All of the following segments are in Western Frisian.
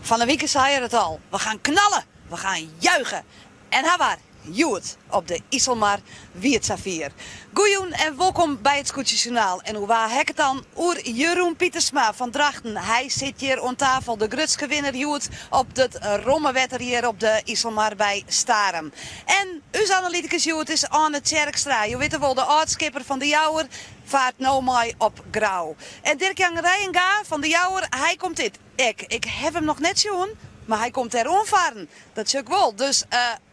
Fan 'e wike sei er it al, we gaan knallen, we gaan juichen. En hawar, hjoed op de Iselmar wie it safier. Goejûn en wolkom by it Skûtsjesjoernaal. En oer wa ha ik it dan? Oer Jeroen Pietersma fan Drachten. Hy sit hjir oan tafel, de grutske winner hjoed op it romme wetter hjir op de Iselmar by Starum. En ús analytikus hjoed is Arne Tjerkstra. Jo witte wol, de âld-skipper fan De Jouwer faart no mei op Grou. En Dirk-Jan Reijenga fan De Jouwer, hy komt dit ek. Ik haw him noch net sjoen, mar hy komt dêr oanfarren. Dat sjoch ik wol. Dus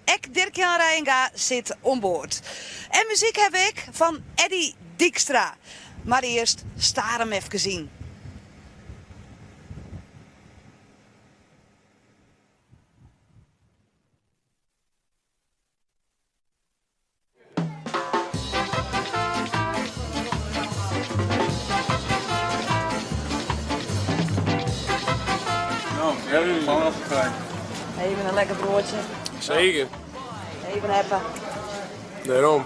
ek Dirk-Jan Reijenga sit oan board. En muzyk haw ik fan Eddy Dykstra. Mar earst Starum efkes yn. Even in lekker broadsje. Zeker. Even heppe. Dêrom.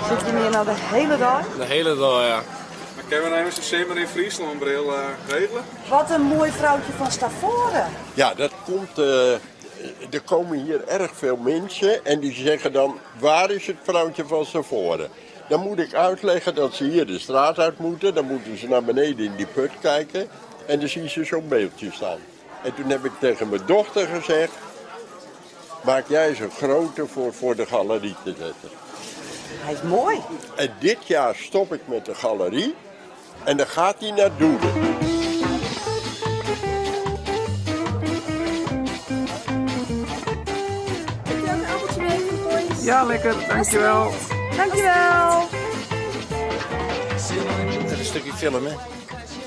Sit je hjir no de hiele dei? De hiele dei, ja. Maar kinne we even zo'n Simmer in Friesland bril uh, regelen? Wat in moai froukje fan Stavoren. Ja, dat komt. Uh, er komen hier erg veel mensen en die zeggen dan: waar is het vrouwtje van Stavoren? Dan moet ik uitleggen dat ze hier de straat uit moeten. Dan moeten ze naar beneden in die put kijken. En dan zien ze zo'n beeldje staan. En toen heb ik tegen mijn dochter gezegd: maak jij eens een grote voor, voor de galerie te zetten. Hij is mooi. En dit jaar stop ik met de galerie en dan gaat hij naar Doede. Ja, lekker. Dankjewel. Dankjewel. Even een stukje film, hè?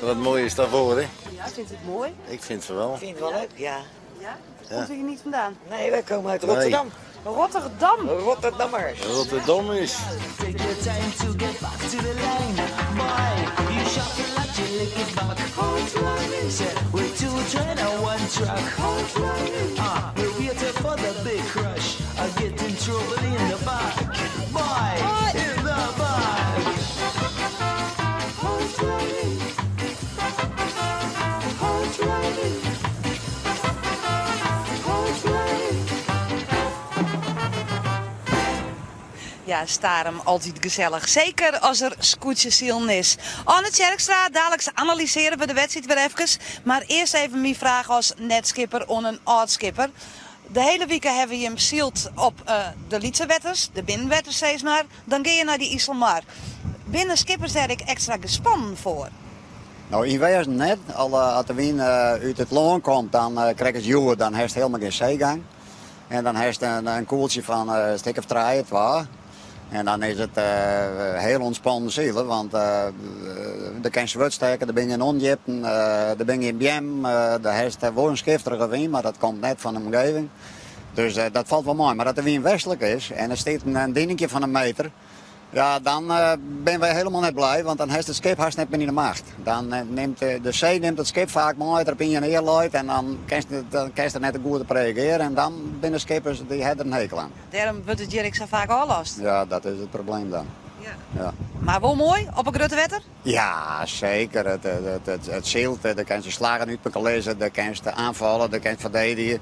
Wat mooi is daarvoor, hè? Ja, vindt het mooi? Ik vind het wel. Ik vind het wel leuk, ja. Ja? Komt u hier niet vandaan? Nee, wij komen uit Rotterdam. Nee. Rotterdam? Rotterdammers. Rotterdam is. Ja, Starum altyd gesellich. Seker as der skûtsjesilen is. Anne Tjerkstra, daliks analysearje we de wedstriid wer efkes. Mar earst even myn fraach as net-skipper oan in âld-skipper. De hiele wike hawwe jim syld op de lytse wetters, de binnenwetters sis mar. Dan gean je nei dy Iselmar. Binne skippers dêr ek ekstra gespannen foar? No, yn wêzen net. Al as de wyn út it lân komt, dan krekt as hjoed, dan hast helemaal gjin seegang. En dan hast in koeltsje fan in stik of trije, twa. En dan is it hiel ûntspannen sile, want der kin swurd stekke, der binne gjin ûndjipten, der binne gjin beammen. Der hast wol in skifterige wyn, mar dat komt net fan de omgeving. Dus dat falt wol mei. Mar as de wyn westlik is en der stiet in dininkje fan in meter, ja, dan binne wy helemaal net blij, want dan hast it skip hast net mear yn de macht. Dan nimt de see nimt it skip faak mei, as er op ien ear leit en dan kinst, dan kinst der net goed op reagearje en dan binne de skippers, dy hawwe der in hekel aan. Dêrom wurdt it hjir ek sa faak ôflast? Ja, dat is it probleem dan. Ja. Ja. Mar wol moai op it grutte wetter? Ja, seker. It, it, it, it sylt, dêr kinst de slaggen út mekoar lizze, dêr kinst oanfalle, dêr kinst ferdedigje.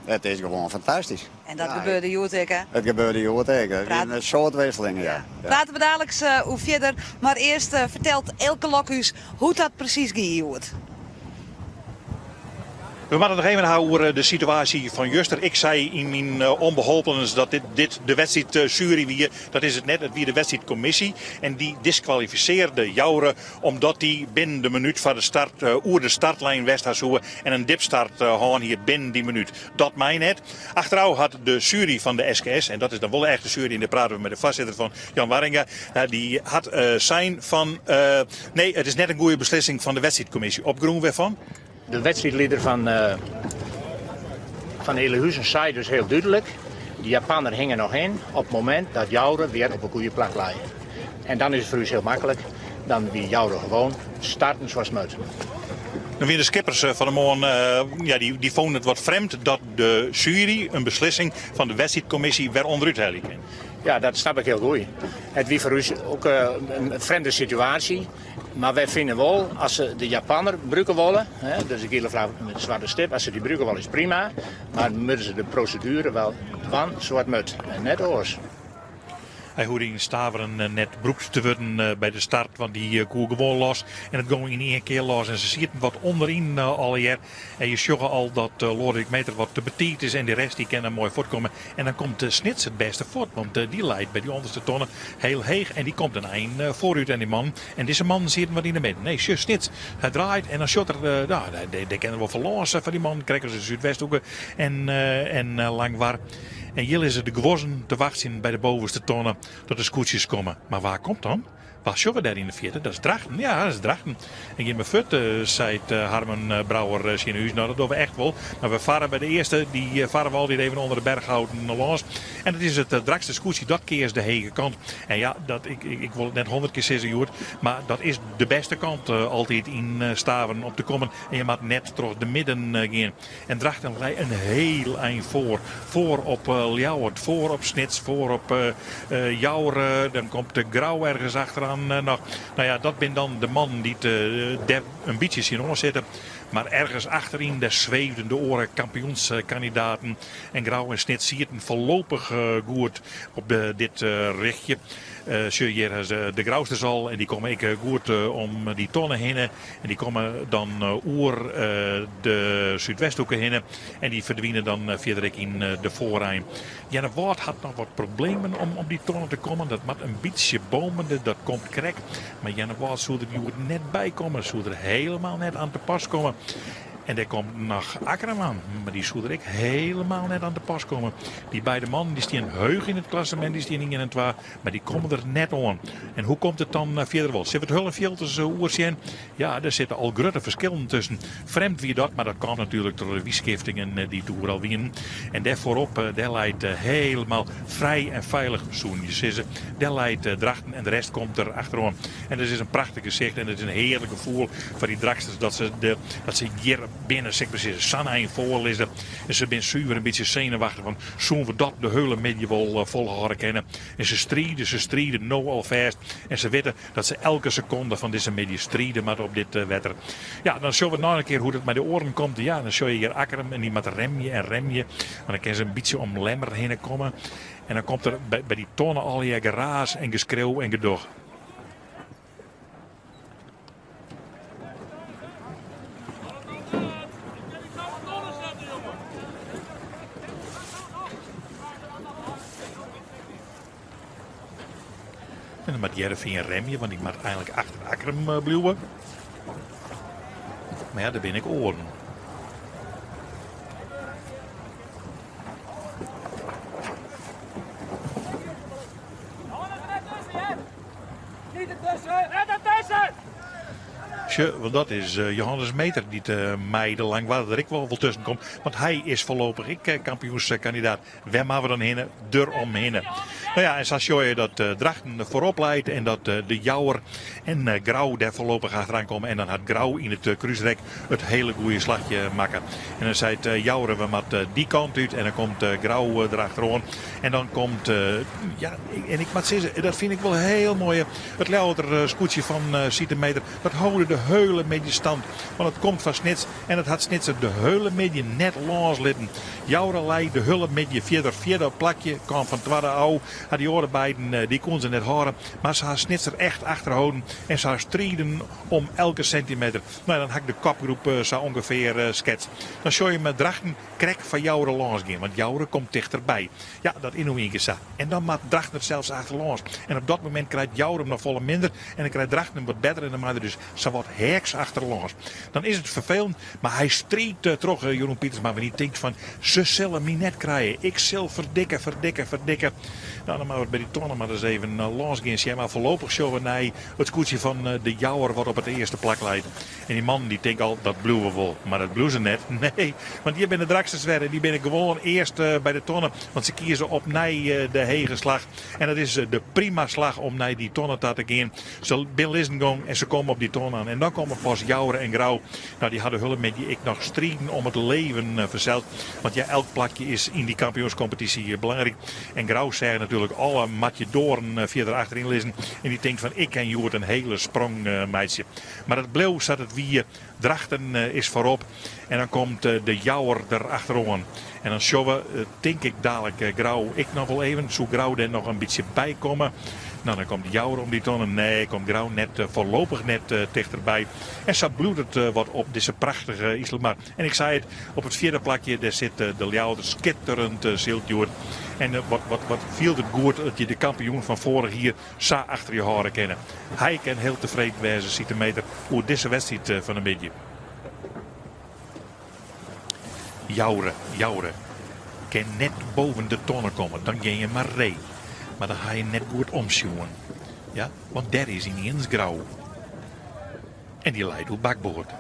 It is gewoan fantastysk. En dat gebeurde hjoed ek, hè? It gebeurde hjoed ek. Der wiene in soad wisselingen, ja. Prate we daliks oer fierder, mar earst fertelt Eelke Lok ús hoe't dat presys gie hjoed. We moatte noch even ha oer de situaasje fan juster. Ik sei yn myn ûnbeholpenens dat dit, dit de wedstriidsjuery wie. Dat is it net, it wie de wedstriidkommisje. En dy diskwalifisearde Joure omdat dy binnen de minút foar de start oer de startlijn west ha soe en in dipstart hân hie binnen dy minút. Dat mei net. Achterôf hat de sjuery fan de SKS, en dat is dan wol de echte sjuery en dêr prate we mei de foarsitter fan, Jan Warringa, dy hat sein fan nee, it is net in goede beslissing fan de wedstriidkommisje. Op grûn wêrfan? De wedstriidlieder fan, fan Elahuizen sei dus hiel dúdlik, de Japanner hinge noch yn op it momint dat Joure wer op in goede plak lei. En dan is it foar ús hiel maklik, dan wie Joure gewoan starten sa as moat. Dan wiene de skippers fan 'e moarn, ja, dy fûnen it wat frjemd dat de sjuery in beslissing fan de wedstriidkommisje wer ûnderút helje kin. Ja, dat snap ik hiel goed. It wie foar ús ek in frjemde situaasje. Mar wy fine wol, as se de Japanner brûke wolle, dus de giele flagge mei de swarte stip, as se dy brûke wolle is prima, mar moatte se de proseduere wol dwaan sa't it moat en net oars. Hy hoegde yn Staveren net brûkt te wurden by de start, want dy koe gewoan los. En it gong yn ien kear los en se sieten wat ûnderyn allegear. En je sjogge al dat Loadewyk Meeter wat te betiid is en de rest dy kin dan moai fuortkomme. En dan komt Snits it bêste fuort, want dy leit by dy ûnderste tonne hiel heech en dy komt in ein foarút. En dy man en dizze mannen sieten wat yn de midden. Nee, sjoch Snits, hy draait en dan sjocht er, no, dêr kin er wol foar lâns foar dy man, krekt as de Súdwesthoeke en Langwar. En hjir lizze de guozzen te wachtsjen by de bovenste tonne dat de skûtsjes komme. Mar wa komt dan? Wa sjogge we dêr yn de fierte? Dat is Drachten. Ja, dat is Drachten. En gean mar fuort, seit Harmen Brouwer tsjin ús. No, dat dogge we echt wol. Mar we farre by de earste, dy farre we altyd even ûnder de berchhouten lâns. En it is it Drachtster skûtsje, dat keas de hege kant. En ja, dat, ik, ik wol it net 100 kear sizze hjoed, mar dat is de bêste kant altyd yn Staveren om te kommen. En je moatte net troch de midden gean. En Drachten lei in hiel ein foar. Foar op Ljouwert, foar op Snits, foar op Joure. Dan komt de Grou ergens achteroan noch. Nou ja, dat binne dan de mannen dy't dêr in bytsje tsjinoan sitte. Mar ergens achteryn, dêr sweefden de oare kampioenskandidaten. En Grou en Snits sieten foarlopich goed op dit richtje. Sjoch, hjir ha se de Grousters al en dy komme ek goed om dy tonne hinne. En dy komme dan oer de Súdwesthoeke hinne en dy ferdwine dan fierder ek yn de foarein. Earnewâld hat noch wat problemen om op dy tonne te kommen. Dat moat in bytsje bomende, dat komt krekt. Mar Earnewâld soe der hjoed net by komme, soe der helemaal net aan te pas komme. En dêr komt noch Akkrum oan, mar dy soe der ek helemaal net aan te pas komme. Dy beide mannen dy stean heech yn it klassemint, dy stean ien en twa. Mar dy komme der net oan. En hoe komt it dan fierder wol? Sille we it hiele fjild ris oersjen? Ja, der sitte al grutte ferskillen tusken. Frjemd wie dat, mar dat kaam natuerlik troch de wynskiftingen dy't oeral wienen. En dêr foarop, dêr leit helemaal frij en feilich, soenen je sizze. Dêr leit Drachten en de rest komt der achteroan. En it is in prachtich gesicht en it is in hearlik gefoel foar dy Drachtsters dat se, de, dat se hjir binne, sil ik mar sizze, sa'n ein foarlizze. En se binne suver in bytsje senuwachtich, want soenen we dat de hiele middei wol folhâlde kinne? En se stride, se stride no al fêst. En se witte dat se elke sekonde fan dizze middei stride moatte op dit wetter. Ja, dan sjogge we noch in kear hoe't it mei de oaren komt. Ja, dan sjogge je hjir Akkrum en dy moat remje en remje. Want dan kinne se in bytsje om Lemmer hinne komme. En dan komt der by dy tonne allegear geraas en geskreau en gedoch. En dan moat Hearrenfean remje, want dy moat einlik achter Akkrum eh, bliuwe. Mar ja, der binne ek oaren. Sjoch, want dat is eh, Johannes Meeter dy't eh, mei de Langwarder der ek wol, wol tusken komt. Want hy is foarlopich ek eh, kampioenskandidaat. Wêr moatte we dan hinne? Der omhinne. No ja, en sa sjogge je dat Drachten foarop leit en dat de Jouwer en Grou dêr foarlopich achteraan komme. En dan hat Grou yn it krúsrek it hiele goede slachje makke. En dan seit Joure, we moatte dy kant út en dan komt Grou derachteroan. En dan komt, ja, en ik moat sizze, dat fyn ik wol hiel moai, it Ljouwerter skûtsje fan Siete Meeter, dat holde de hiele middei stand. Want it komt fan Snits en it hat Snits de hiele middei net lâns litten. Joure lei de hiele middei fierder, fjirde plakje, kaam fan twadde ôf. Har dy oare beiden, dy koenen se net hâlde, mar se ha Snits der echt achterholden en se ha striden om elke sintimeter. No ja, dan ha ik de kopgroep sa ûngefear sketst. Dan sjogge je mei Drachten krekt foar Joure lâns gean, want Joure komt tichterby. Ja, dat is no ien kear sa. En dan moat Drachten der sels achterlâns. En op dat momint krijt Joure him noch folle minder en dan krijt Drachten him wat better en dan mei er dus sawat heaks achterlâns. Dan is it ferfelend, mar hy striidt troch, Jeroen Pietersma, wannear't hy tinkt fan se sille my net krije, ik sil ferdikke, ferdikke, ferdikke. No, dan moatte we by dy tonne mar ris even lâns gean sjen. Mar foarlopich sjogge we nei it skûtsje fan De Jouwer wat op it earste plak leit. En dy mannen dy tinke al, dat bliuwe we wol. Mar dat bliuwe se net. Nee, want hjir binne de Drachtsters wer en dy binne gewoan earst by de tonne. Want se kieze opnij de hege slach. En dat is de prima slach om nei dy tonne ta te gean. Se binne lizzen gong en se komme op dy tonne aan. En dan komme pas Joure en Grou. Nou, dy ha de hiele middei ek noch striden om it leven fansels. Want ja, elk plakje is yn dy kampioenskompetysje belangryk. En Grou seach natuerlik alle matjedoaren fierder achteryn lizzen. En dy tinkt fan ik kin hjoed in hiele sprong meitsje. Mar it bleau sa't it wie. Drachten is foarop en dan komt de Jouwer der achteroan. En dan sjogge we, tink ik, dalik Grou ek noch wol even. Soe Grou dêr noch in bytsje by komme? No, dan komt Jouwer om dy tonne. Nee, komt Grou net, foarlopich net tichterby. En sa bliuwt it wat op dizze prachtige Iselmar. En ik sei it, op it fjirde plakje dêr sit de Ljouwerter skitterend syld hjoed. En wat, wat, wat fielt it goed dat je de kampioen fan foarich jier sa achter je hâlde kinne. Hy kin hiel tefreden wêze, Siete Meeter, oer dizze wedstriid fan 'e middei. Joure, Joure kin net boven de tonne komme, dan gean je mar ree. Mar dan ha je net goed omsjoen. Ja, want dêr is yniens Grou. En dy leit oer bakboard.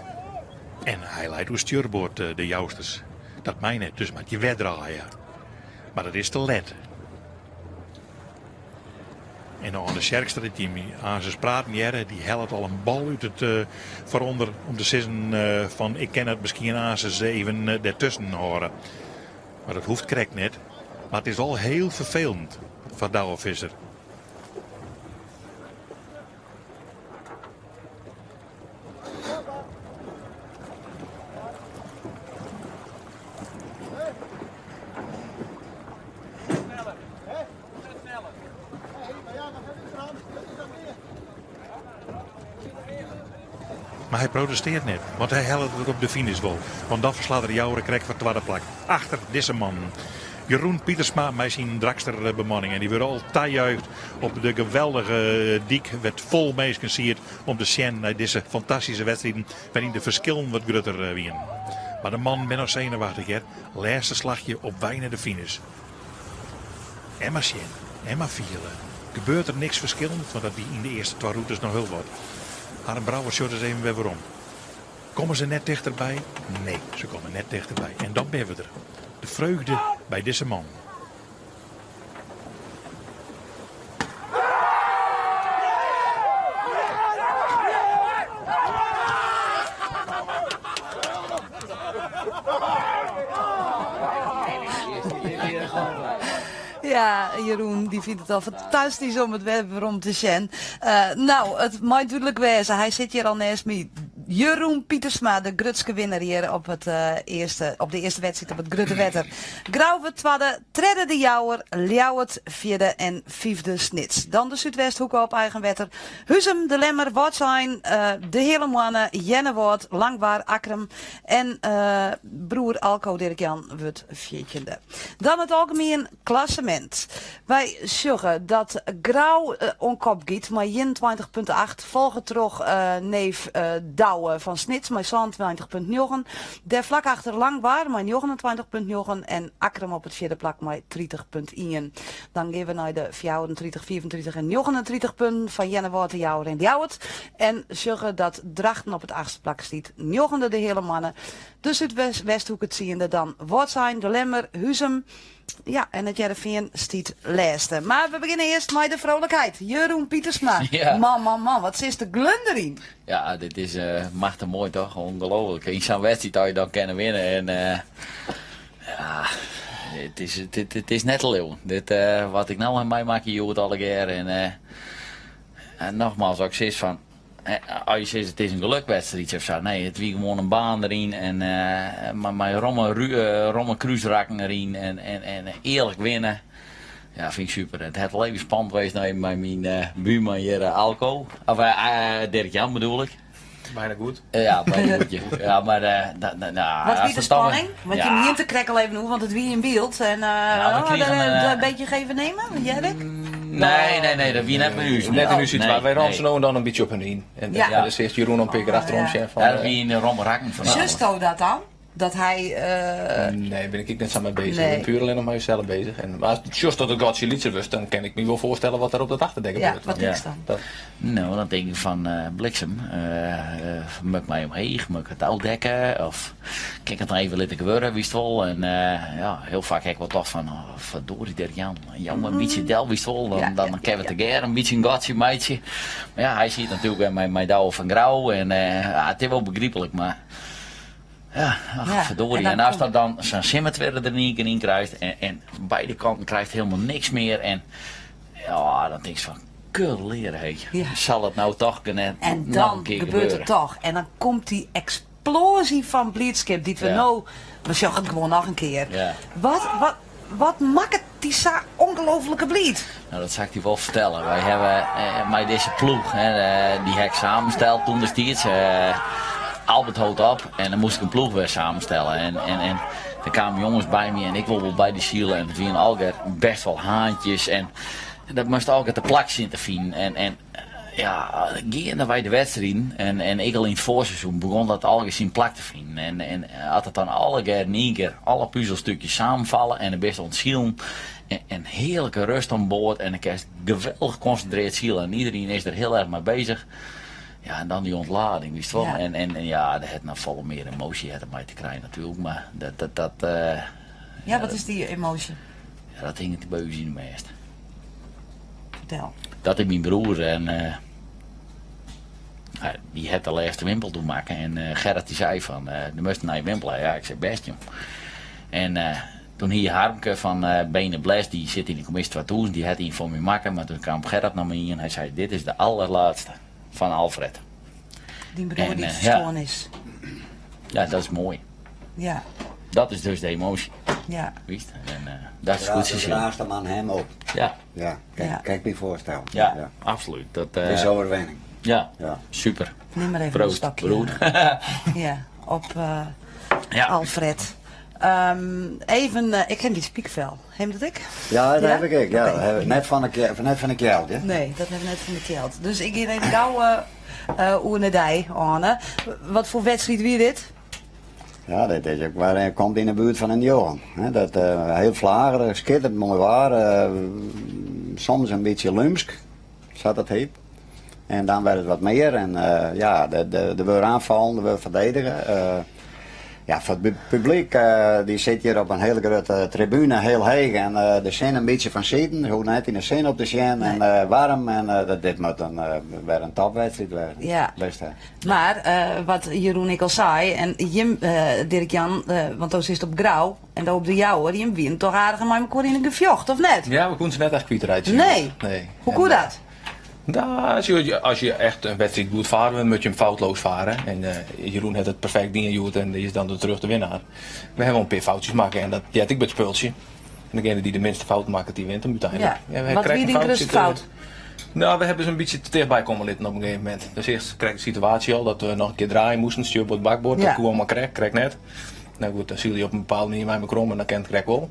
En hy leit oer stjurboard, de Jousters. Dat mei net, dus moat je wer draaie. Mar dat is te let. En oan de Sjerkstra, dy't jim aansens praten hearre, dy hellet al in bal út it foarûnder om te sizzen fan ik kin it miskien aansens even dêrtusken hâlde. Mar dat hoecht krekt net. Mar it is al hiel ferfelend foar Douwe Visser. Mar hy protestearret net, want hy hellet it op de finish wol. Want dan ferslaat er Joure krekt foar twadde plak. Achter dizze mannen. Jeroen Pietersma mei syn Drachtster bemanning. En dy wurde al tajuicht op de geweldige dyk wêr't fol minsken siet om te sjen nei dizze fantastyske wedstriden wêryn de ferskillen wat grutter wienen. Mar de mannen binne noch senuwachtich hear. Lêste slachje op wei nei de finish. En mar sjen, en mar fiele. Gebeurt der niks ferskillend, want dat wie yn de earste twa rûtes noch hiel wat. Harm Brouwer sjocht ris even wer werom. Komme se net tichterby? Nee, se komme net tichterby. En dan binne we der. De freugde by dizze man. Ja, Jeroen dy fynt it al fantastysk om it wer werom te sjen. Uh, no, it mei dúdlik wêze, hy sit hjir al neist my. Jeroen Pietersma, de grutste winner hjir op, it, uh, earste, op de earste wedstriid op it Grutte Wetter. Grou wurdt twadde, tredde de Jouwer, Ljouwert fjirde en fyfde Snits. Dan de Súdwesthoeke op eigen wetter. Huzum, De Lemmer, Wâldsein, De Heale Moanne, Earnewâld, Langwar, Akkrum en broer Alco Dirk-Jan wurdt fjirtjinde. Dan it algemien klassemint. Wy sjogge dat Grou oan kop giet mei 21,8, folge troch neef Douwe fan Snits mei 27,9. Dêr flak achter Langwar mei 29,9 en Akkrum op it fjirde plak mei 30,1. Dan gean we nei de 34, 35 en 39 punten fan Earnewâld, De Jouwer en Ljouwert. En sjogge dat Drachten op it achtste plak stiet, njoggende de Heale Moanne, de Súdwesthoeke tsiende, dan Wâldsein, De Lemmer, Huzum, ja, en it Hearrenfean stiet lêste. Mar we begjinne earst mei de vrolijkheid. Jeroen Pietersma, Ja. man, man, man, wat sitst te glunderjen. Ja, dit is uh, machtich moai toch? Ongelooflijk. Yn sa'n wedstriid dat je dan kinne winne. En uh, ja, it is net te leauwen. Dit, uh, wat ik no meimakke hjoed allegear. En, uh, en nogmaals, as ik sis fan, as je sizze it is in gelukwedstriid of sa. Nee, it wie gewoan in baan deryn en uh, mei romme, romme krúsrakken deryn en, en, en earlik winne. Ja, fyn ik super. It hat wol even spannend west no mei myn uh, buorman hjir, Alco. Of uh, Dirk Jan bedoel ik. Bijna goed. Ja, bijna goed. Ja, maar uh, nou, Wat wie de spanning? Want je neemt de krekt al even hoe, want it wie yn byld. En uh, ja, oh, krige, een beetje geven nemen, Jerk? Nee, nee, nee, dat wie net by ús. Net yn ús situaasje. Wy rûnen no en dan in bytsje op en yn. En ja. dan is Jeroen in pear kear achterom sjen fan. Ja, dat wie yn de romme rakken fan. Sjochsto dat dan? Dat hy. Nee, bin ik net sa mei bezich. Nee. Ik bin puer allinnich mei ússels bezich. En, mar ast sjochst dat it gatsje lytser wurdt, dan kin ik my wol foarstelle wat der op dat achterdek Ja, gebeurt. wat tinkst dan? Dat, No, dan tink ik fan bliksem, moat ik my omheech, moat ik it ôfdekke of kin ik it noch even litte gewurde, witst wol. En ja, hiel faak ha ik wol tocht fan, oh, ferdorie Dirk Jan, jou my in bytsje del, witst wol, dan, dan kinne we tegearre in bytsje in gatsje meitsje. Mar ja, hy siet natuerlik wer mei Douwe van Grou en ja, it is wol begryplik, mar ja, ach, Ja, verdorie. en dan En as komt- dat dan sa'n simmertwirre der yn ien kear yn krijst en beide kanten krijst hielendal niks mear en ja, dan tinkst fan, Kullere, hé. Ja. Sal it no toch net En noch dan in kear gebeurt gebeuren? it toch. En dan komt dy eksploazy fan bliidskip dy't we Ja. no. We sjogge it gewoan noch in kear. Ja. Wat, wat, wat makket dy sa ongelooflike bliid? No, dat sil ik dy wol fertelle. Wy hawwe eh, mei dizze ploech, hè, eh, dy ha ik samensteld toen destiids. Eh, Albert hold op en dan moast ik in ploech wer samenstelle. En, en, en der kamen jonges by my en ik wol wol by dy sile. En it wienen allegear best wol haantjes. En dat moast allegear te plak sjen te finen. En, en ja, geandewei de wedstriden en, en ek al yn it foarseizoen begûn dat allegear syn plak te finen. En, en as it dan allegear yn ien kear alle puzelstukjes samenfalle en dan bist oan it silen en, en hearlike rust oan board en dan kinst geweldich konsintrearre sile en iderien is der hiel erch mei bezich. Ja, en dan dy ûntlading, witst wol. Ja. En, en, en ja, dat hat noch folle mear emoasje hat mei te krijen natuerlik, mar dat, dat, dat, eh, Ja, wat is dy emoasje? ja, dat hinget by ús yn de mêst. Fertel. Dat is myn broer en eh, dy hat de lêste wimpel toen makke en eh, Gerrit dy sei fan, eh do moatst in nije wimpel ha. Ja, ik sei bêst jong. En eh, toen hie Harmke fan eh Bene Bles, dy sit yn de kommisje 2000, dy hat ien foar my makke, mar toen kaam Gerrit noch mei ien. Hy sei, dit is de allerlaatste fan Alfred. Dyn broer En, dy't eh, ja. ferstoarn is. Ja, dat is moai. Ja, Dat is dus de emoasje, ja. witst. En eh, dat is goed Het te raast hem aan hem op. Ja, Ja, kijk, Ja. kijk me voorstellen. ja, absoluut. Dat, eh, Het is overwinning. ja, Ja. super. Neem maar even een Proost, stapje. broer. Ja, op eh, Ja. Alfred. Ehm, even, eh, ik ken die spiekvel. Heem dat ik? Ja, dat Ja? heb ik. ook. Ja, Oké. dat heb ik. Net van de, net van de kjeld, hè? Nee, dat hebben we net van de kjeld. Dus ik gean even gau eh oer nei dy, Arne. Wat foar wedstriid wie dit? Ja, dat is ek waar, hy komt yn de buert fan in Johan. Hè, dat, eh, hiel flagerig, skitterend moai waar. eh, soms in bytsje lumsk, sa't dat hjit. En dan wurdt it wat mear. En eh, ja, de, de, der wurdt oanfallen, der wurdt ferdedige. Eh, ja, foar it publyk, eh, dy sit hjir op in hiele grutte tribune, hiel heech. En eh, de sinne in bytsje fan siden, hoecht net yn de sinne op te sjen. En eh, waarm. En eh, dat, dit moat dan eh, wer in topwedstriid wêze. Ja. Bêst, hè. Mar eh, wat Jeroen ek al sei, en jim, eh, Dirk Jan, eh, want do sitst op Grou en do op de Jouwer, jim wienen toch aardich mei mekoar yn in gefjocht, of net? Ja, we koenen se net echt kwytreitsje. Nee. nee. Hoe koe En, dat? Nou, als je, als je echt een wedstrijd goed varen, dan moet je hem foutloos varen. En eh, Jeroen heeft het perfect ingejoerd en die is dan de terug de winnaar. We hebben wel een paar foutjes maken en dat ja, ik bij het spultje. En degene die de minste fout maakt, die wint hem uiteindelijk. Ja. we Wat krijgen wie die een grootste fout fout? Nou, we hebben ze een beetje te dichtbij komen zitten op een gegeven moment. Dus eerst kreeg ik de situatie al dat we nog een keer draaien moesten, stuurboord, bakboord. Ja. Dat koe allemaal krek, krek net. Nou goed, dan zie je op een bepaalde manier mij me krom en dan kent krek wel.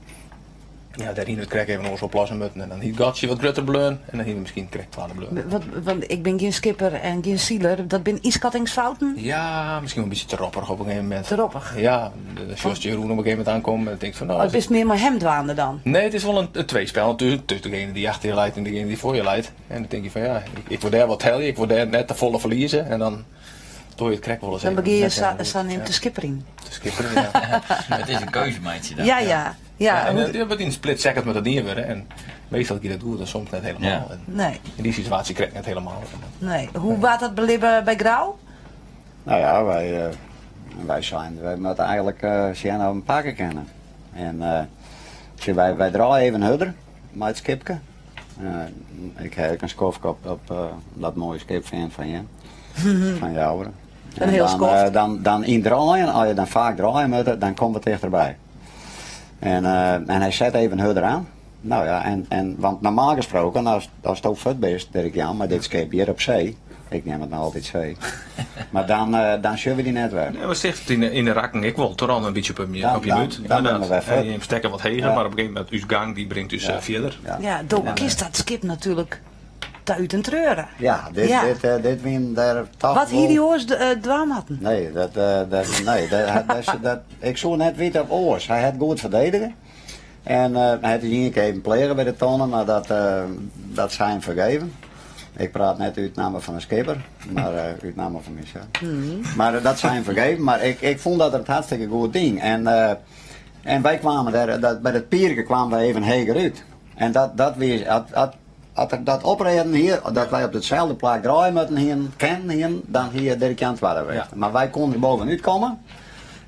Ja, daarin het krek even ons oplossen moeten. En dan hier gatje wat grutter bleun en dan hier misschien krek twaalf bleun. Wat, want ik ben geen skipper en geen zieler, dat bin ynskattingsfouten? Ja, misschien wel een beetje te ropperig op een gegeven moment. Te roppig? Ja, de zoals Jeroen op een gegeven moment aankomt en dan denk ik van nou... Oh, het is meer met hem dwaande dan? Nee, het is wel een tweespel natuurlijk. Tussen degene die achter je leidt en degene die voor je leidt. En dan denk je van ja, ik, ik word daar wat helje, ik word daar net te volle verliezen. En dan doe je het krek wel eens Dan even. begin je Net sa, even sa neemt ja. de skipper in. De skipper, ja. Het is een keuzemaatje dan. Ja, ja. Ja, en hoe- eh, ja, maar in een split second met dat ding worden. En meestal kun je dat goed en soms net helemaal. Ja. En nee, in die situatie krijg ik net helemaal. nee. Hoe waard dat belibben bij Grou? Nou ja, wij, eh, wij zijn, wij moeten eigenlijk eh Sienna een pakken kennen. En eh, zie, wij, wij draaien even hudder met het skipke. Eh, ik heb een skoft op, op eh, dat mooie skip van, van je. Van jou. Een heel dan, skoft. eh, dan, dan in draaien, als je dan vaak draaien moet, dan komt het dichterbij. En, eh, en hij zet even hudder aan. Nou ja, en, en, want normaal gesproken, als, als het ook vet bent, Dirk Jan, maar dit schip hier op zee, ik neem het nou altijd zee, maar dan, eh, dan zullen we die net weg. Ja, maar zegt het in de, in de rakken ik wel, toch al een beetje op je, Dan- op je dan- muut. dan ben we weer En vet. je stekken wat heger, Ja. maar op een gegeven moment, uw gang die brengt dus Ja. eh, verder. Ja. Ja, do kist dat skip natuurlijk. ta út en treure. Ja, dit, Ja. dit, eh, dit wienen der toch Wat hie wol- dy oars dwaan moatten? Nee, dat, eh, dat, nee dat, dat, dat, ik soe net witte of oars. Hy hat goed ferdedige. En eh, hy hat ien kear even pleage by de tonne, mar dat, eh, dat zijn fergeven. Ik praat net út namme fan de skipper, mar eh, út namme fan mysels. Mar eh, dat zijn fergeven. Mar ik, ik fûn dat er it hartstikke goed die. En, eh, en wy kamen dêr, dat, by dat pierke kamen wy even heger út. En dat, dat wie, at, at, at er dat oprêden hie, dat wy op itselde plak draaie moatten hienen, kinnen hienen, dan hie Dirk Jan twadde west. Mar wy koenen der bovenút komme.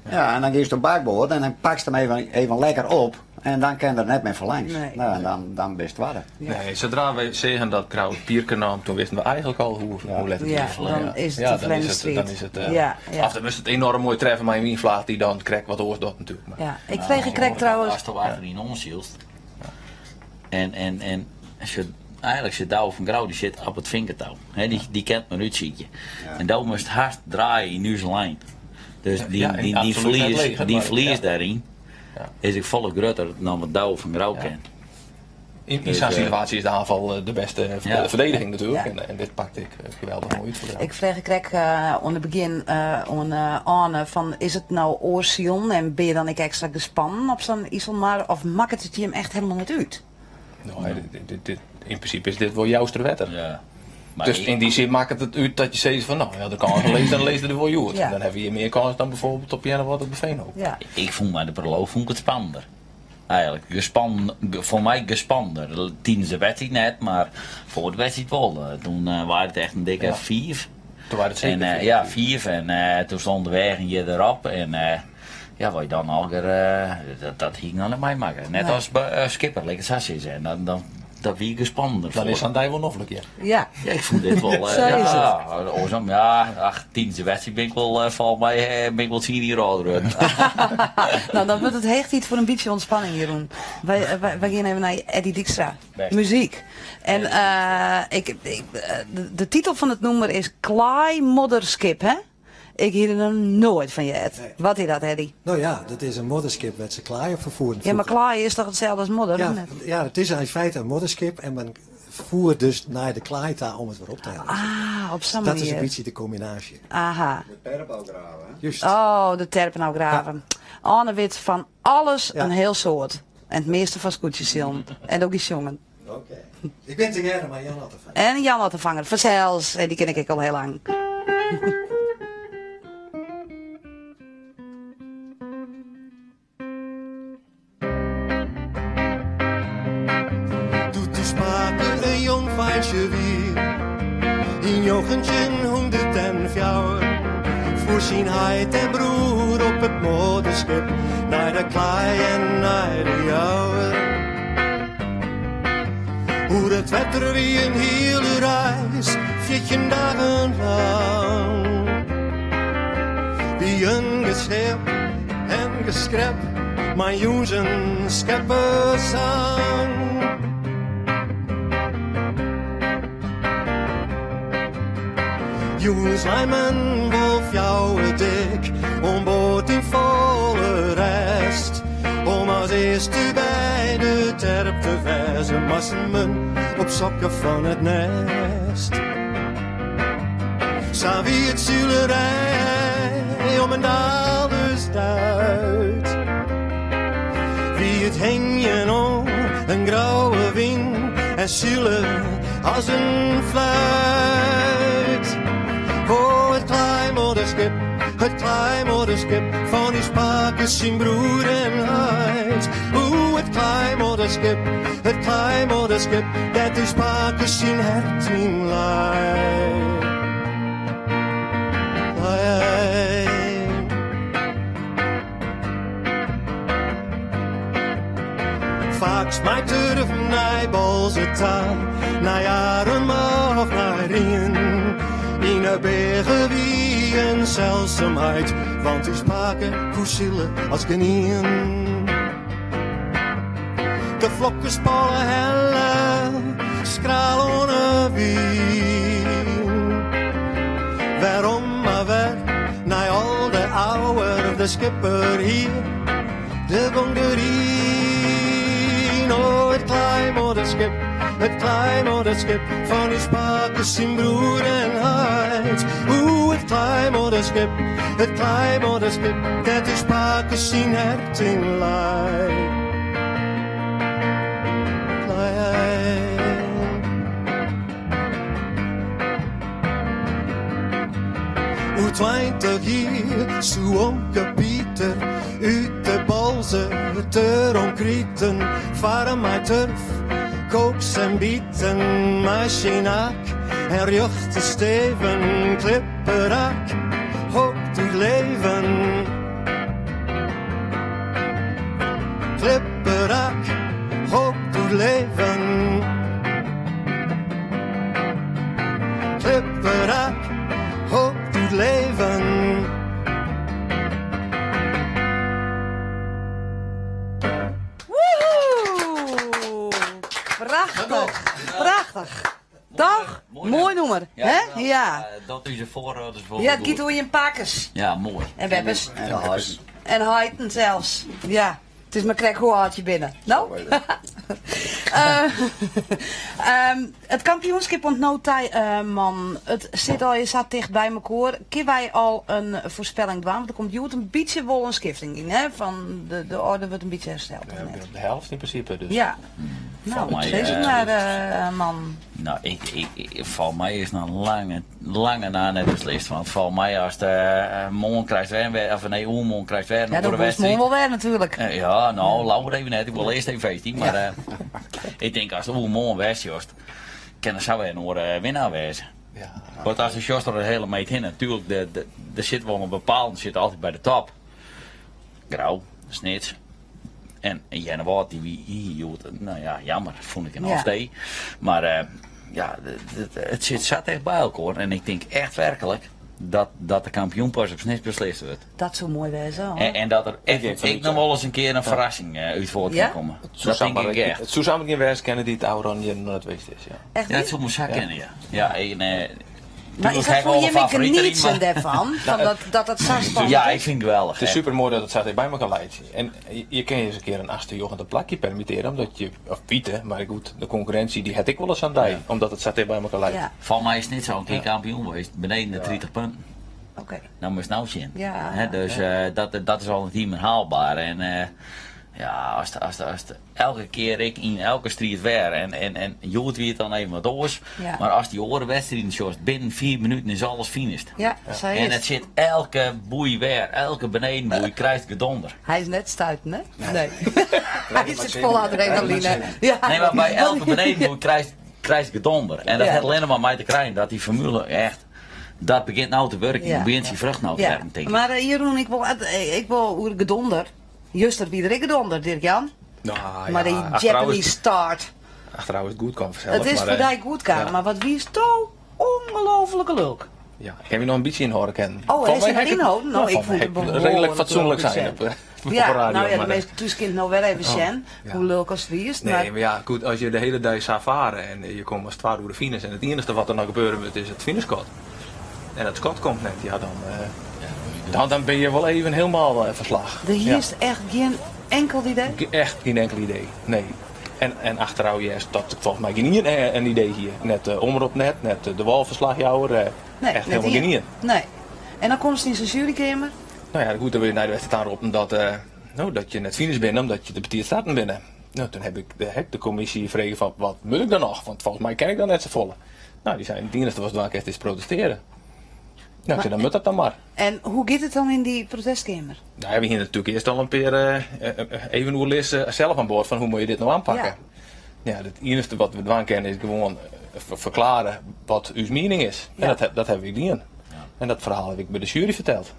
Ja, en dan giest op bakboard en dan pakst him even, even lekker op. En dan kin er net mear foarlangs. Nee. Nou, en dan, dan bist twadde. Nee, zodra wij zagen dat Grou het pierke nam, toen wisten we eigenlijk al hoe, hoe let het Ja, is. dan is het ja, een dan is het, verlengde dan is het, eh, Ja, ja. Of dan moest het enorm mooi treffen, maar in wie vlaag die dan krijgt wat oors dat natuurlijk. Maar, Ja, ik kreeg een krek trouwens. Als er water in ons hield. En, en, en ze, eigenlijk zit Douwe van Grou, die zit op het vinkertouw. Hè, die, die kent mijn uitzietje. En Douwe moest hard draaien in onze lijn. Dus die, Ja, en die, die absoluut verlies, net leeg, die maar- verlies ja. daarin Ja. is ik volle groter dan wat Douwe van Grou Ja. kent. In, in Dus, zo'n eh, situatie is de aanval eh, de beste Ja. verdediging natuurlijk. Ja. En, en dit pakte ik geweldig mooi uit voor Grou. Ik vraag ik krek aan het begin aan Arne van is het nou oorziel en ben je dan ik extra gespannen op zo'n Iselmar of maakt het je hem echt helemaal niet uit? Nou, dit, dit, dit- dit- in principe is dit wel jouw wetter. Ja. Maar Dus ik- in die zin maakt het het uit dat je zegt van nou ja, de kans leest, dan leest er wel goed. Ja. Dan hebben we hier meer kans dan bijvoorbeeld op Jenne wat op de Veenhoop. Ja. Ik vond bij de proloog vond ik het spannender. Eigenlijk, gespan, ge- voor mij gespander. Tijdens de wedstrijd net, maar voor de wedstrijd wel. Toen waren het echt een dikke Ja. 5. Toen waren het zeker En, 4. ja, 5. En toen stond de weg en je erop. En ja, wat je dan al dat, dat hing aan mij maken. Net Nee. als skipper, lekker zo zeggen. En dan, dan, dat wie gespander Dan voor. is aan wel noflijk, ja. Ja. Ja, ik vond dit wel. Zo is ja, oorzaam, ja, ach, tijdens de wedstrijd ben ik wel, volgens mij, ben ik wel zien hier al. Nou, dan wordt het hecht iets voor een beetje ontspanning, Jeroen. Wij, wij gaan even naar Eddie Dijkstra. Best. Muziek. En ik, ik, de titel van het nummer is Klaai Modderskip, hè? Ik hier er nog nooit van je, Ed. Wat is dat, Eddie? Nou ja, dat is een modderskip met zijn klaai op vervoeren. Ja, maar vroeger. klaai is toch hetzelfde als modder? Ja, of net? ja, het is in feite een modderskip en men voert dus naar de klaaita om het weer op te halen. Ah, op zo'n dat is manier. een beetje de combinatie. Aha. De terp ook graven, hè? Juist. Oh, de terpen nou graven. Anne wit van alles Ja. een heel soort. En het meeste van scootjes En ook die jongen. Oké. Ik ben te gerne, maar Jan had ervan. En Jan Ottevanger, vanzelfs. En die ken ik al heel lang. Doet de spaken een jong feestje weer. In 1904. Voor zijn heid en broer op het modderschip. Naar de klei en naar de jouwer. Hoe het wetter wie een hele reis, 14 dagen lang. Wie een geschep en geskrep, maar jongens een scheppenzang. Jongens, wij men wolf jou dik, om boord in volle rest. Om als eerste bij de terp te wezen, massen men op sokken van het nest. Sa wie het zuilerij om een daalders duit. Wie het hingen om een grauwe wind en zuilen als een fluit. Oh, het kleinmoederschip, het kleinmoederschip van die spakers, zijn broer en huid. Oeh, het kleinmoederschip, het kleinmoederschip, dat die spakers zijn hart in lei. Lei. Vaak smijt er naar bolzeta, naar jaren of naar rien. In de bergen wie een zeldzaamheid, want die spaken koesielen als genien. De vlokken spallen helle, skraal ohne wien. Waarom maar weer, naar al de ouder, de schipper hier, de gong erin. Oh, het kleinmoederschip, It Klaaimuorreskip fan ús pake, syn broer en heit. Oeh, it Klaaimuorreskip, it Klaaimuorreskip, dêr't ús pake syn hert yn lei. Oer 20 jier soe omke Pieter út de Boalserter omkriten farre mei turf, kooks en biten, mei syn ak en rjochte steven, klipperak, hoop doet leven. Klipperak, hoop doet leven. Klipperak, hoop doet leven. Woehoe! Prachtich, prachtich. Toch? Moai nûmer, hè? Ja. Dat ús foarâlders wol. Ja, it giet oer jim pakes. Ja, moai. En beppes. En heiten. En heiten sels. Ja. It is mar krekt hoe âld je binne. No? It kampioenskip oant no ta, man, it sit allegear sa ticht by mekoar. Kinne wy al in foarspelling dwaan? Want der komt hjoed in bytsje wol in skifting yn, hè? Fan de oarder wurdt in bytsje hersteld, of net? De helft yn prinsipe, dus. Ja. No, sis it mar, man. No, ik, ik, foar my is noch lange, lange na net beslist. Want foar my as de moarn krijst wer in, of nee, oermoarn krijst wer in Ja, oare dan moarn wedstriid. wol wer natuerlik. Ja, no, leaver even net. Ik wol earst even feestje. Mar ik tink as oermoarn wer sjochst, kin der sa wer in oare winnaar wêze. Want as do sjochst troch de hiele meet hinne, natuerlik, der sit wol in bepaalden sit altyd by de top. Grou, Snits en Earnewâld, dy wie hjoed, no ja, jammer, fûn ik in off-day. Mar ja, it sit sa ticht by elkoar en ik tink echt werklik dat, dat de kampioen pas op Snits beslist wurdt. Dat soe moai wêze, hoor. En dat der echt ek noch wol ris in kear in ferrassing út foart kin komme. Dat tink ik echt. It soe samar ien wêze kinne dy't ôfrûne jierren noch net west is, ja. Echt Ja, it soe mar sa kinne, ja. Ja, en, Mar is dat foar jim ek genietsjen dêrfan? Fan dat, dat it sa spannend Ja, is? ik fyn it geweldich. It is super moai dat it sa ticht by elkoar leit. En je kinne je ris in kear in achtste, njoggende plakje permittearje, omdat je, of witte, mar goed, de konkurrinsje dy hat ek wolris sa'n dei, omdat it sa ticht by elkoar leit. Ja. Foar my is it net sa in kear kampioen west, beneden de 30 punten. Oké. Nou moatst no sjen. Ja. Hè, dus dat, dat is al net mear haalbaar. En ja, ast, ast, ast elke kear ek yn elke striid wer. En, en, en hjoed wie it dan even wat oars. Ja. Mar ast dy oare wedstriden sjochst, binnen 4 minuten is alles finished. Ja, sa is En it sit elke boei wer, elke benedenboei krijst gedonder. Hy is net stuiten, hè? Nee. Hy sit fol adrenaline. Ja. Nee, mar by elke benedenboei krijst, krijst gedonder. En dat Ja. hat allinne mar mei te krijen dat dy formule echt, dat begjint no te wurkjen. Ja. Begjint syn frucht no te Ja. werpen, tink ik. Mar eh, Jeroen, ik wol, ik wol oer gedonder. Juster wie der ek gedonder, Dirk-Jan. Nou, Mar ja, dy Japanese start. Achterôf is it goed kaam fansels. It is mar, foar dy goed kaam, ja. mar wat wiest do ongelooflike lulk. Ja, ik ha my noch in bytsje ynhâlde kinnen. Oh, Fan is my er ha ik it- ynholden? No, Nou, ik fan fûn my it ha ik behoarlik redelijk fatsoenlik lulk zijn op, op Ja, de radio. nou ja, de maar, minsken thús kinne it no wer even Oh, sjen, ja. hoe lulk ast wiest. Nee, Mar mar ja, goed, as je de hiele dei sa fare en je komme as twadde oer de finish en it iennichste wat der noch gebeure moat is it finishskot. En dat skot komt net, ja, dan, dan, dan bin je wol even hielendal fan slach. Der hiest echt gjin inkeld idee? Echt gjin inkel idee, nee. En, en achterôf hearst dat folgens my gjinien in idee hie. Net de omrop net, net de wâlferslachjouwer, Nee, echt net hielendal ien. gjinien. Nee. En dan komst yn sa'n jurykeamer? No ja, goed, dan wurde je nei de wedstriid oanroppen dat, no, dat je net finish binne omdat je te betiid starten binne. No, toen heb ik de, heb de commissie frege fan wat moet ik dan noch? Want folgens my kin ik dan net safolle. No, dy seinen, it iennichste watst dwaan kinst is protestearje. No, ik sei, dan moat dat dan mar. En hoe giet it dan yn dy protestkeamer? No ja, we hiene natuerlik earst al in pear even oerlis sels oan board fan hoe moatte je dit no oanpakke. Ja. Ja, it iennichste wat we dwaan kinne is gewoan ferklearje wat ús miening is. Ja. En dat, dat hawwe wy dien. En dat ferhaal haw ik by de sjuery ferteld.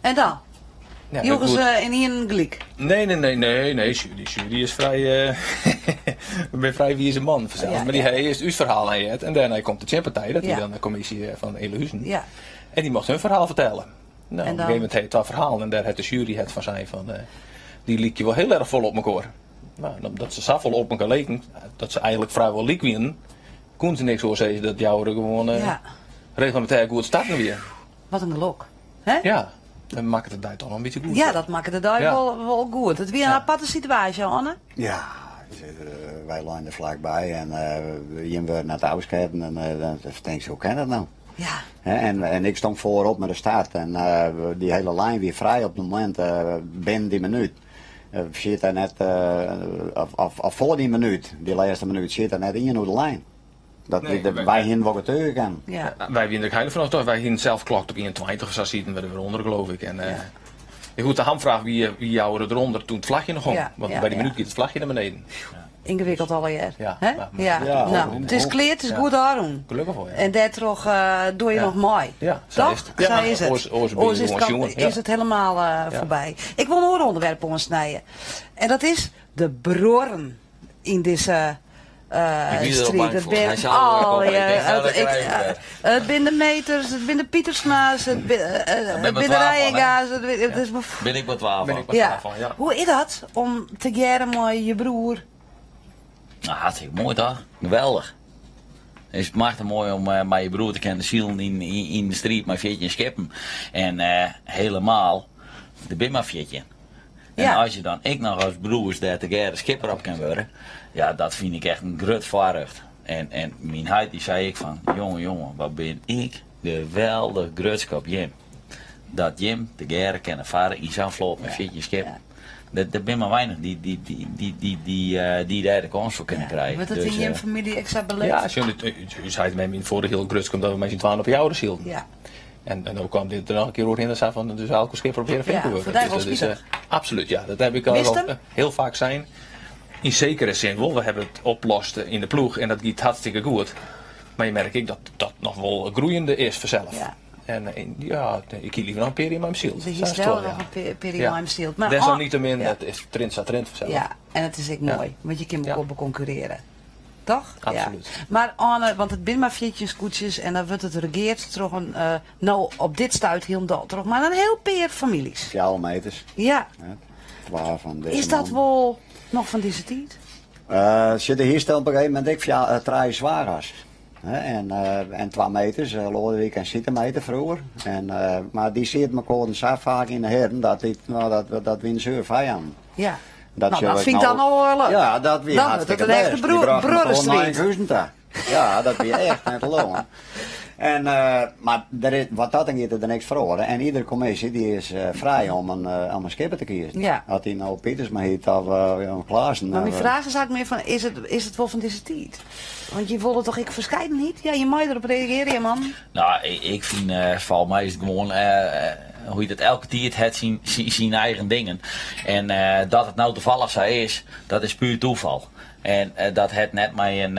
En dan? Ja, Joegen goed. se ynienen gelyk? Nee, nee, nee, nee, nee. Die jury is frij, ik bin frij wize man, fansels. Ja, Mar dy ja. ha earst ús ferhaal heard en dêrnei komt de tsjinpartij, dat wie Ja. dan de kommisje fan Elahuzen. Ja. En dy mocht hun ferhaal fertelle. No, En op in dan? gegeven momint ha je twa ferhalen en dêr hat de sjuery het fan sein fan, dy lykje wol hiel erch folle op mekoar. No, en omdat se safolle op mekoar leken, dat se eigentlik frijwol lyk wienen, koenen se niks oars sizze dat Joure gewoan Ja. reglemintêr goed starten wie. Wat in gelok. Hè? Ja, dan makket de dei toch noch in bytsje goed. Ja, dat makket de dei Ja. wol, wol goed. It wie in aparte situaasje, Anne. Ja. wy leinen der flakby en jim wurde net ôfsketten en dan tinkst, hoe kin dat no? Ja. En ik stond foarop mei de start en dy hiele lijn wie frij op it momint binnen dy minút. Siet der net, of foar dy minút, dy lêste minút, siet der net ien oer de lijn. Dat Nee, wy hienen wol getuge kinnen. Ja. Wy wienen der ek hiel fan oertsjûge. Wy hienen sels klokt op 21 of sa sieten we der wer ûnder, geloof ik. En, eh, goed, de hamvraag wie, wie jouwe derûnder toen it flachje noch hong. Ja, Want ja, by dy ja. minút giet it flachje nei beneden. Yngewikkeld allegear. Ja, Hè? maar- maar- Ja. Ja, Nou, hoe- it is klear, it is goed ôfrûn. Gelokkich wol, ja. En dêrtroch dogge je Ja. noch mei. Ja, sa Toch? is it. Ja, Sa is it. oars- oars bin je is it gewoan kan- sjoen, ja. is it helemaal foarby. Ik wol in oar ûnderwerp oansnije. En dat is de bruorren yn dizze Ik wie der al striid. bang It foar. bin Hy sei al al, ik ja, denk, nou, it, dat ik, krijg ik wer. it binne de Meters, it binne de Pietersma's, it ben it binne maar de twa fan, hè? Reijenga's. It, it is Bin ik mar twa Bin fan. ik mar ja. twa fan, ja. Hoe is dat om tegearre mei je broer? Nou, hartstikke moai toch? Geweldich. Is it machtich moai om mei je broer te kinnen silen yn de striid mei 14 skippen. En helemaal, der binne mar 14. En Ja. as je dan ek noch as broers dêr tegearre skipper op kin wurde, ja, dat fyn ik echt in grut foarrjocht. En myn heit dy sei ek fan, jonge, jonge, wat bin ik geweldich grutsk op jim. Dat jim tegearre kinne farre yn sa'n float mei 14 skippen. Der binne mar weinich dy't dêr de kâns foar kinne krije. Wurdt it Dus, yn jim famylje ek sa belibbe? Ja, sjoch, ús heit en mem wiene foarich hiel grutsk omdat we mei syn twaen op 'e Joure sylden. Ja. En no kaam dit der noch in kear oerhinne sa fan dus elke skipper op Hearrenfean Ja, te wurde. foar dy wol Dus dat is, spitich. absoluut, ja. Dat heb ik al Wist wel, him? heel vaak sein. Yn sekere sin wol. We hawwe it oplost yn de ploech en dat giet hartstikke goed. Mar je merke ek dat dat noch wol groeiende is fansels. Ja. En ja, ik hie liever noch in pear jier mei him syld. Dus je Sa is it stel wol, noch ja. in pear jier Ja. mei him syld. Maar Desalniettemin, ja. it is trint sa trint fansels. Ja, en it is ek Ja. moai, want je kinne Ja. elkoar bekonkurrearje. Toch? Absoluut. Ja. Mar Anne, want it binne mar 14 skûtsjes en dan wurdt it regeard troch in, no op dit stuit hielendal troch mar in hiel pear famyljes. Fjouwer meters. Ja. Ja, twa fan dizze Is dat man. wol noch fan dizze tiid? Sjoch, der hiest op in gegeven momint ek trije Zwagas. Hè, en twa meters, Loadewyk en Siete Meter froeger. En, mar dy sieten mekoar sa faak yn de herren dat, dy, no, dat, dat wienen suer fijannen. Ja. Dat Nou, sjoch dat ik fyn ik no- dan al wel leuk. Ja, dat wie Dan wurdt het hartstikke in echte bêst. Die brachten elkoar nei bruorrestriid. Enkhuizen ta. Ja, dat wie echt net te leauwen. En, mar der is, wat dat oangiet is der niks feroare. En iedere kommisje dy is frij om in skipper te kiezen. Ja. As dy no Pietersma hiet of Jan Klaassen. Mar myn of, fraach is eigentlik mear fan, is it wol fan dizze tiid? Want je wolle toch ek ferskeidenheid? Ja, je meie derop reagearje, man. Nou, ik fyn, folgens my is it gewoan, hoe hjit it, elke tiid hat syn eigen dingen. En dat it no tafallich sa is, dat is puer tafal. En dat hat net mei in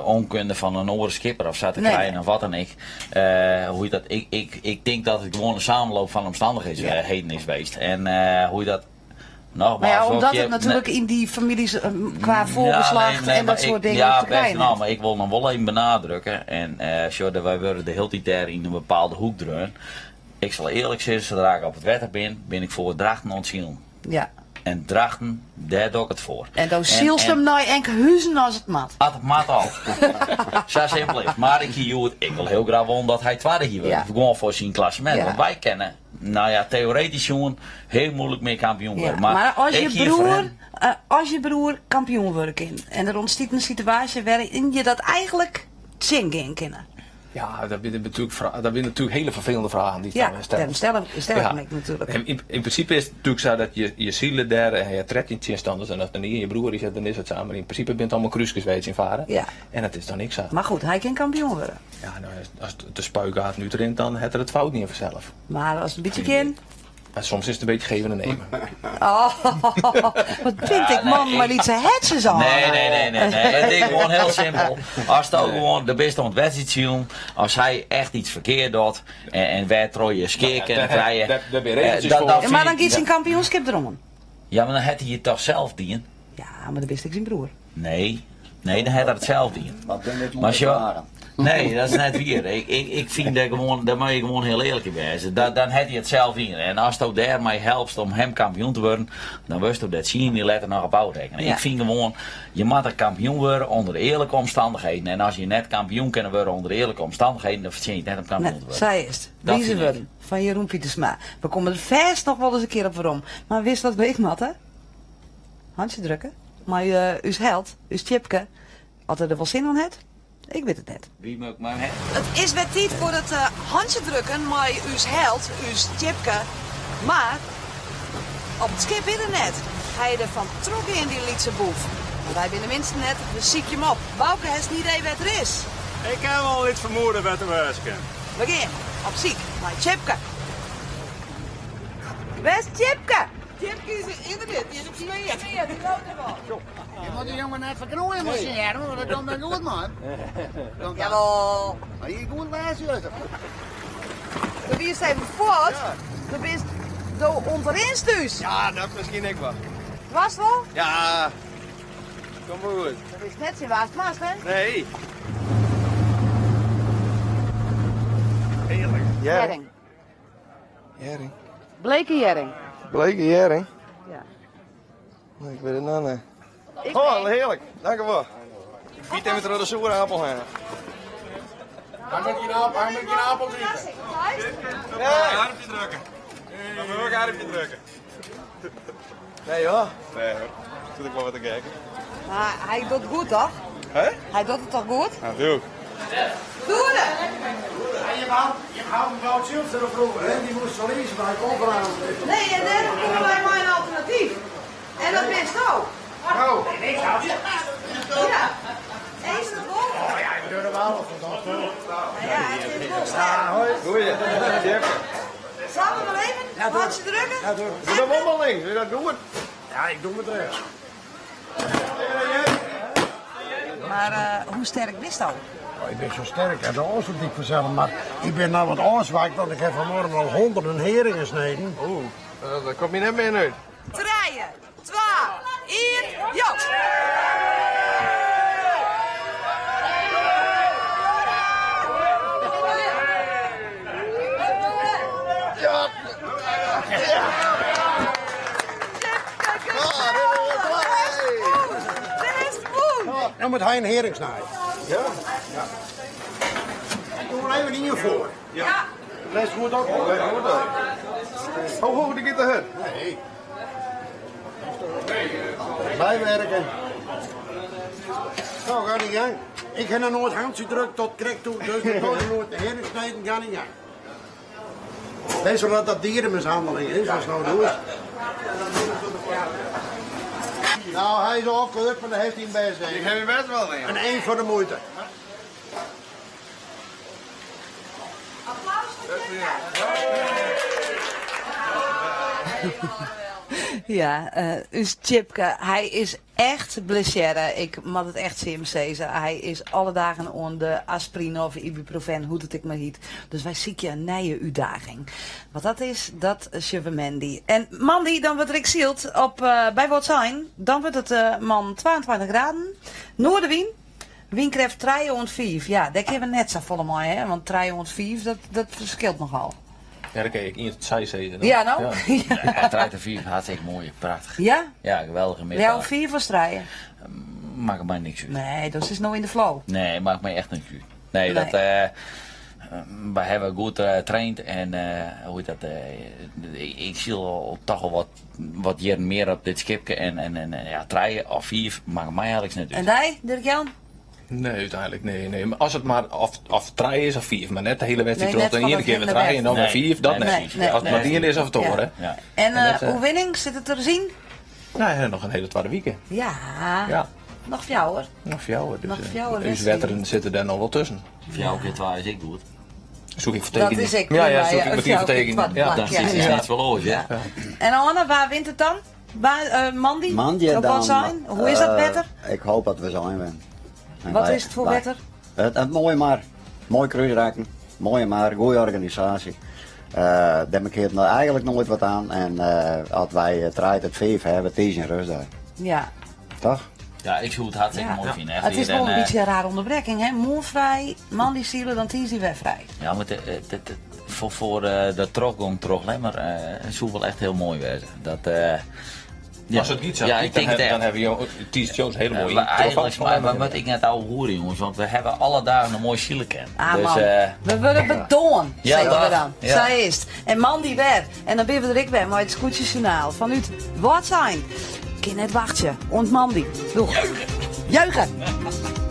ûnkunde fan in oare skipper of sa te Nee. krijen of wat dan ek. Hoe hjit dat, ik tink dat it gewoan in samenloop fan omstannichheden is west. En hoe hjit dat, nogmaals, Maar ja, wat omdat je it natuerlik yn dy famyljes kwa voorgeslacht Ja, nee, nee, en dat mar soart ik, dingen ja, te krijen best, nou, hat. mar ik wol noch wol even benadrukke. En sjoch, wy wurde de hiele tiid dêr yn in bepaalde hoek dreaun. Ik sil earlik sizze, sadree't ik op it wetter bin, bin ik foar Drachten oan it silen. Ja. En Drachten, dêr doch ik it foar. En dan sylst him nei Enkhuizen as it moat. As it moat al. Sa simpel is it. Mar ik hie hjoed, ik wol hiel graach wollen dat hy twadde hie wurden. Ja. Gewoan foar syn klassemint. Ja. Want wy kinne, nou ja, teoretysk sjoen, hiel muoilik mear kampioen Ja, wurde. Mar, mar as ik je hie foar broer, him as je broer kampioen wurde kin en der ûntstiet in situaasje wêryn je dat eigentlik tsjingean kinne. Ja, dat binne natuerlik dat binne natuerlik hiele ferfelende fragen dy't Ja, dan steld. dêrom stel ik Ja. him ek natuerlik. En yn prinsipe is it natuerlik sa dat je sile dêr en je ha 13 tsjinstanners en as der ien je broer is, dan is it sa. Mar yn prinsipe binne it allegear krúskes wêr't je tsjin fare. Ja. En dat is dan ek sa. Mar goed, hy kin kampioen wurde. Ja, no, as de spuigaten útrint, dan hat er it fout dien fansels. Mar as it in bytsje kin. Maar soms is it in bytsje geven en nemen. Oh, wat vind Ja, ik man nee, mei ik- lytse hertsjes oan. Nee, nee, nee, nee, nee. It is gewoan hiel simpel. Asto gewoan, do bist oan it wedstriidsilen, as hy echt yts ferkeard docht en, en wêrtroch je skea Ja, kinne dêr- krije. dêr- dêr binne regeltsjes dan- foar. dan Ja, mar fyn dan ik- giet syn kampioenskip deroan. Ja, mar dan hat hy it toch sels dien? Ja, mar dan bist ek syn broer. Nee, nee, dan hat er it sels dien. Wat binne dit Mar moaie sjoch, fragen. Nee, dat is net wier. Ik fyn dêr gewoan, dêr moatte je gewoan hiel earlik yn wêze. Dan hat hy it sels dien. En asto dêrmei helpst om him kampioen te wurden, dan wurdsto dêr tsien jier letter noch op ôfrekkene. Ja. Ik fyn gewoan, je moatte kampioen wurde ûnder earlike omstannichheden. En as je net kampioen kinne wurde ûnder earlike omstannichheden, dan fertsjinje je it net om kampioen Nee, te wurden. sa is it. Dat Wize fyn ik. wurden fan Jeroen Pietersma. We komme der fêst noch wol ris in kear op werom. Mar witst wat we ek moatte? Hantsje drukke. mei ús held, ús Tjipke. Oft er der wol sin oan hat? Ik wit it net. Wie muk mar hè. It is wer tiid foar it hantsjedrukken mei ús held, ús Tjipke. Mar op it skip is er net. Hy is der fan trochgean, dy lytse boef. Mar wy binne de minsten net, we sykje him op. Bauke, hast in idee wêr't er is? Ik ha wol in lyts fermoeden wêr't er wêze kin. We gean op syk nei Tjipke. Wêr is Tjipke? Tjipke is der net, dy is op sfear. Dy loopt der wol. Je moet die jongen net ferknoeien mei syn earm, want dat komt net goed, man. Jawol. Maar hier goed lêzen, juster. Do wiest even fuort. Do bist do ûntrinst ús. Ja, dat miskien ek wol. Watst wol? Ja, komt wol goed. Do witst net tsjin wa'tst moatst, hè? Nee. Hearlik. Hjerring. Hjerring. Bleke hjerring. Bleke hjerring? Ja. Nee, ik wit it noch net. Oh, hearlik. Dankjewol. Ik byt even troch de soere apel hinne. Hy moat gjin apel, hy moat gjin apel ite. Nee. Armpje drukke. Dan moet ik armpje drukke. Nee hoor. Nee hoor. Doe ik wol wat te gek. Maar hy docht goed toch? Hè? Hy docht it toch goed? Natuerlik. Doede! Je houdt hem wel Zilster vroeger, hè? Die moest verliezen bij conferentie. Nee, en dêrom komme wy mei in alternatyf. En dat bist do. Oh. Ja. Is dat wol? Oh ja, ik doe er wel. Ja, het is wol sterk. Hoi. Goeie. Sille we mar even? Ja, doe. Hantsje drukke? Ja, doe. Doe dat wol mar links, is dat goed? Ja, ik doe het rechts. Mar eh, hoe sterk bist do? Oh, ik ben zo sterk als de Oosterdiek vanzelf, maar ik ben nou wat afzwakt, want ik heb vanmorgen al honderden heringen gesneden. Oeh, dat komt je net meer uit. Trije, twa, ien, jo! Ja! Nou moet hij een hering snijden. Ja? Ja. Doe maar even in voor. Ja. Les goed op. Let goed op. Hoe hoog die te hard? Nee. Bijwerken. Nou, ga niet gang. Ik heb nog nooit handje druk tot krek toe, dus ik kan nooit de hering snijden, ga niet gang. Weet je wat dat dierenmishandeling is, als het nou doe is? Nou, hij is al gelukt, maar dan heeft hij hem best. hè. Ik heb je best wel in. En één voor de moeite. Applaus voor Tjipke! Ja, ús Tjipke, hy is echt blessearre. Ik moat it echt tsjin him sizze. Hy is alle dagen oan de aspirine of ibuprofen, hoe't it ek mar hyt. Dus wy sykje in nije útdaging. Wat dat is, dat sjogge we moandei. En moandei dan wurdt der ek syld op, by Wâldsein. Dan wurdt it man 22 graden. Noardewyn, wynkrêft trije oant fiif. Ja, dêr kinne we net safolle mei, hè? Want trije oant fiif, dat, dat ferskilt nochal. Ja, dan kin ik ien tot seis sizze. Ja, no? Ja, trije tot fiif, hartstikke moai, prachtich. Ja? Ja, geweldige middag. Leaver fiif as trije? Makket my niks út. Nee, dat is no yn de flow. Nee, makket my echt niks út. Nee, Nee. dat, wy hawwe goed traind en hoe hjit dat, ik syl al toch al wat, wat jierren mear op dit skipke en, en, en ja, trije of fiif makket my eigentlik net út. En dy, Dirk-Jan? Nee, úteinlik nee, nee. Maar as it mar of, of trije is of fiif, mar net de hiele wedstriid Nee, troch. net De fan iene it kear wer hinne trije en dan wer Nee, fiif, dat nee, net. precies. Nee, As it mar nee. ien is of it oare. Ja. En En dat, oerwinning, sit it der ris yn? Nou ja, noch in hiele twadde wike. Ja, Ja, noch fjouwer. noch fjouwer. Dus, Noch fjouwer ús wedstriden. wetteren sitte dêr noch wol tusken. Fjouwer kear twa is ek goed. Soe ik fertekenje. Dat is ek Ja, ja, prima, soe ja. ik meteen Fjouwer kear fertekenje. twa Ja. plak, Dat ja. is net feroare, hè? En Anne, wa wint it dan? Wa, moandei? Moandei Op dan, Wâldsein? Hoe is dat wetter? Ik hoop dat we sein winnen. En Wat wij- is it foar wij- wetter? It, moai mar. Moai krúsrakken. Moaie mar, goede organisaasje. Dêr mankearret no eigentlik noait wat oan. En as wy trije tot fiif hawwe, it is in rêstdei. Ja. Toch? Ja, ik soe it hartstikke Ja. moai fine. Echt It is hier wol en, in bytsje in rare ûnderbrekking, hè? Moarn frij, moandei sile, dan tiisdei wer frij. Ja, mar it, foar de trochgong troch Lemmer soe wol echt hiel moai wêze. Dat, ja. As it giet sa, Ja, ik dan tink it dan echt. hawwe jo tiisdeitejûns hiele moaie Maar eigentlik, trochgong maar wat ik net ouwehoere, jongens, want we hawwe alle dagen in moai sile kind. Ah, dus, man. We wurde bedoarn, Ja, sizze we dat. dan. Ja. Sa is it. En moandei wer. En dan binne we der ek wer mei it Skûtsjesjoernaal fanút Wâldsein. Kin net wachtsje. Oant moandei. Doeg. Juichen!